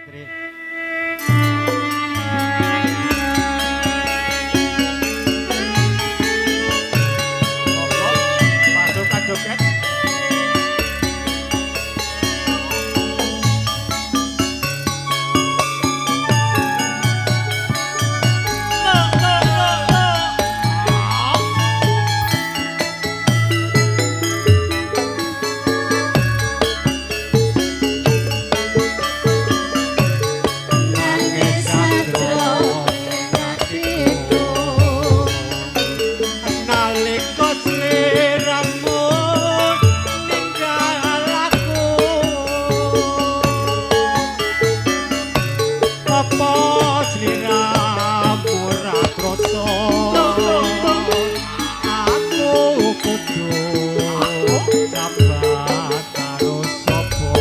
Tri. Monggo pasukan joget. Lo lo lo lo. Nangis sajroning atiku Nalika sliramu ninggal aku, apa sliramu ora krasa? Aku kudu sambat karo sapa?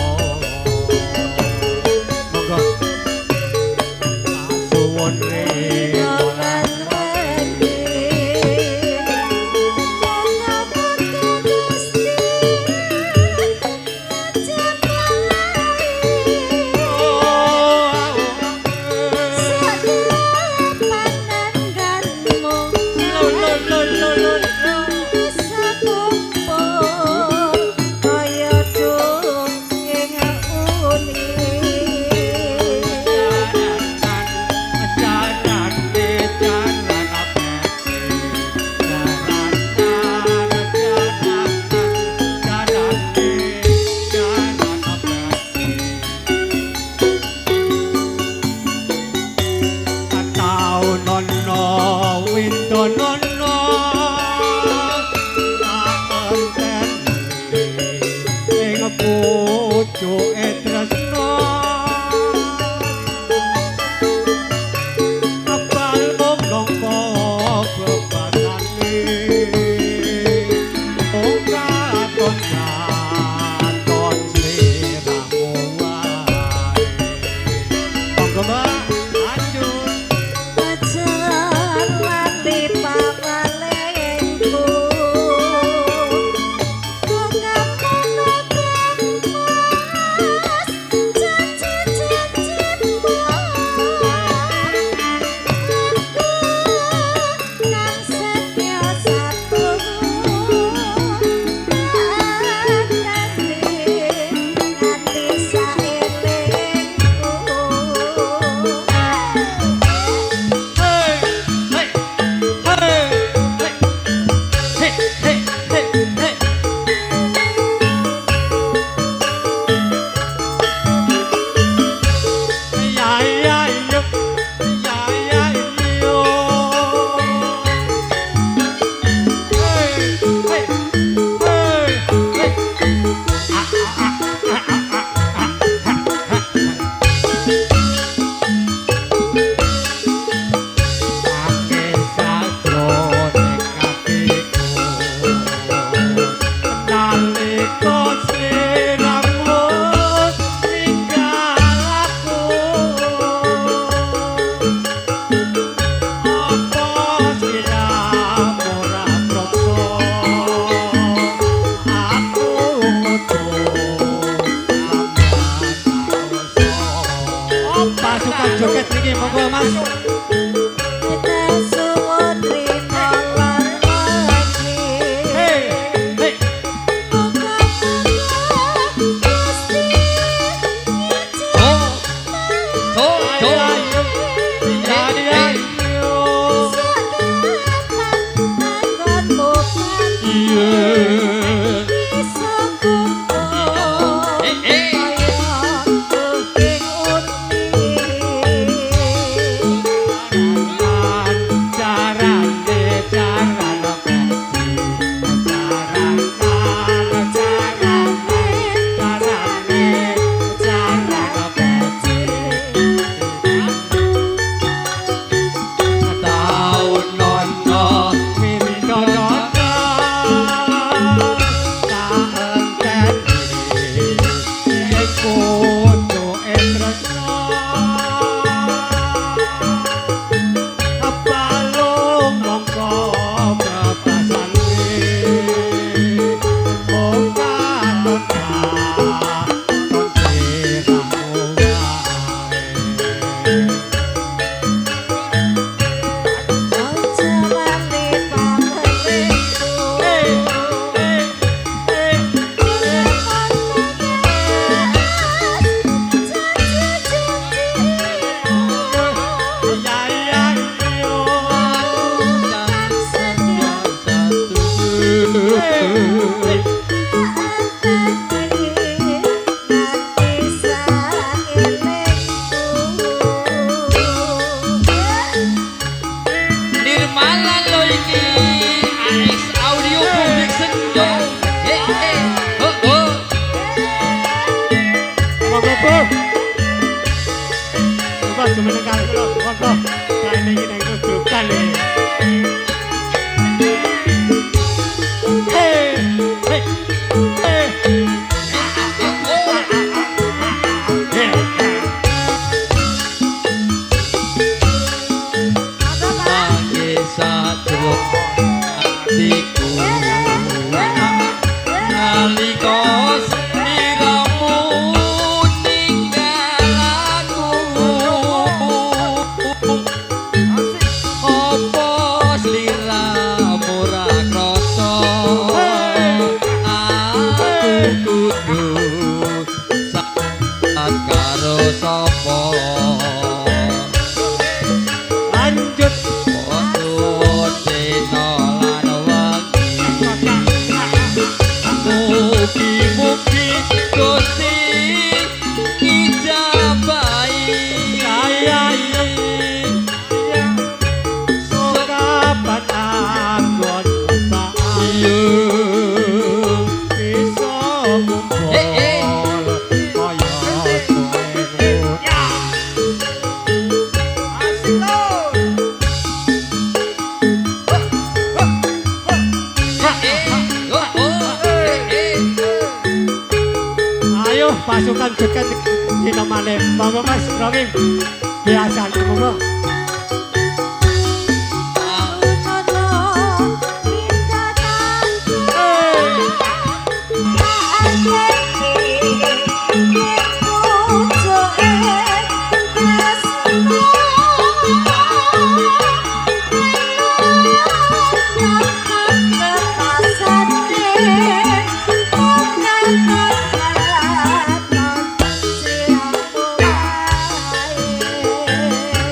Monggo kasuwun rina lan wengi. Muga-muga Gusti ngejabahi panangganmu bisa kumpul kaya dongeng uni. Pucuke tresno apal mung nangka bebasane ora katon katon sliramu wae. Monggo Mbak lanjut. Aja lali pawalengku, dongamono kang Mas janji-janjimu. Aku kang setya satunggu tak nganti saelingku. Hey hey hey hey hey hey hey. Ya ya yo, ya ya yo. Hey hey hey hey. Ah ah ah ah ah ah ah. Nangis sajroning atiku nalika sliramu ninggal aku, apa sliramu ora krasa? Aku kudu sambat karo sapa? Pasukan joget niki monggo Mas. Suwun rina lan wengi. Hey hey. Muga-muga Gusti Oh, oh, oh, ya ya yo. Anggonmu Iya. bisa kumpul kaya dongeng uni. jumeneng kalih kula. Monggo. Kene iki nang ludrukan iki. Hey, hey, hey. Nangis sajro atiku nalika sliramu ninggal aku, apa sliramu ora krasa aku kudu saat karo sapa? Lanjut. Suwun dina lan wengi, mugi-mugi Gusti ngijabahi. Saya kapan anggon mbak Iya. bisa kumpul Eh, eh. kaya kowe. Ya. Asik lho. Oh, oh, eh, eh. Ayo pasukan joget dina maneh. Monggo Mas Rokim. Biasa monggo.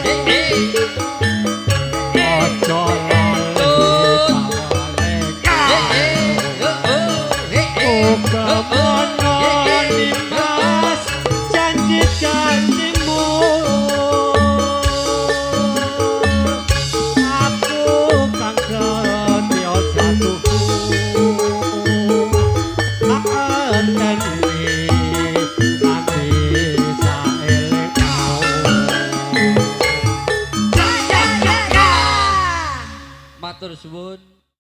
Eh, eh. Ojo lali Eh, eh. Oh, oh, eh, eh. Oh, oh, eh, eh. Nimas janji-janjimu, aku kang setya jatuhku tak enteni nganti saelingmu. Matur suwun.